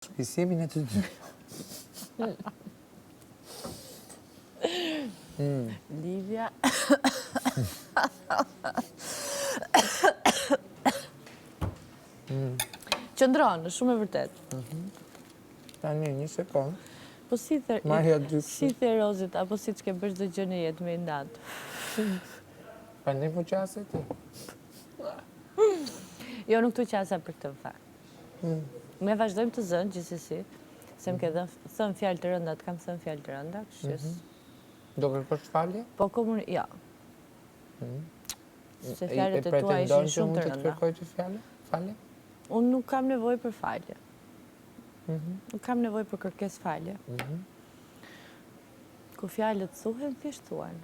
S'jemi ne të dy. Mm. Livia. Mm. Qëndron, shumë e vërtetë. Mhm. Tani, një sekundë. Po si the, si the Rozit, apo si që ke bërë çdo gjë në jetë me inat. Pa një po qase ti? Jo, nuk të qasa për këtë fakt. Mm. Ne vazhdojmë të zënë, gjithsesi, se më ke mm. thënë fjalë të rënda, të kam thënë fjalë të rënda, kështu që... Mhm. Do kërkosh falje? Po, komuni... Jo. Mm. Se fjalët e tua ishin shumë të rënda. E pretendon që unë të të kërkoj të falje? Falje? Unë nuk kam nevojë për falje. Mhm. Nuk kam nevojë për kërkesë falje. Mhm. Kur fjalët thuhen, thjesht thuhen.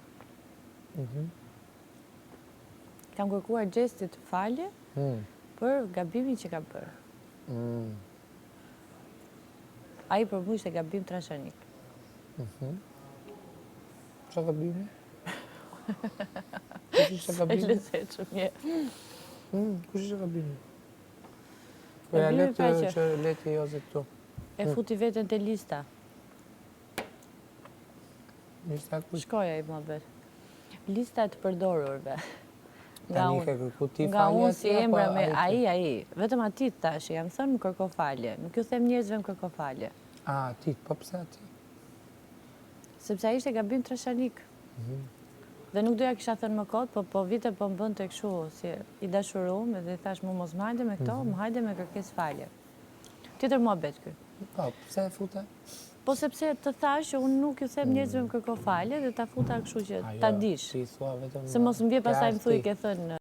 Kam kërkuar Gjestit falje hmm. për gabimin që ka bërë. Hmm. Ai për mu ishte gabim trashanik. Mhm. Ça gabimi? Kush ishte gabimi? E lezetshëm je. Hmm, kush ishte gabimi? Po ja le të pra që le të jozit këtu. E futi veten te lista. Lista kush? Shkoi ai muhabet. Lista e të përdorurve. Nga unë, ke kërku ti falje nga unë si emra me ai, ai, vetëm atij të thashë, jam thënë më kërko falje, nuk ju them njerëzve më kërko falje. A, atij, po pse atij? Sepse ai ishte gabim trashanik. Mhm. Dhe nuk do ja kisha thënë më kot, po po vite po më bënte kështu, si i dashurum, edhe i thashë mu mos më hajde me këto, mhm. më hajde me kërkesë falje. Tjetër muhabet ky. Po, pse e fute? Po sepse të thashë që unë nuk ju them njerëzve më kërko falje dhe ta futa kështu që ta dish. Ti thua vetëm Se mos më vje pastaj më thuj ke thënë.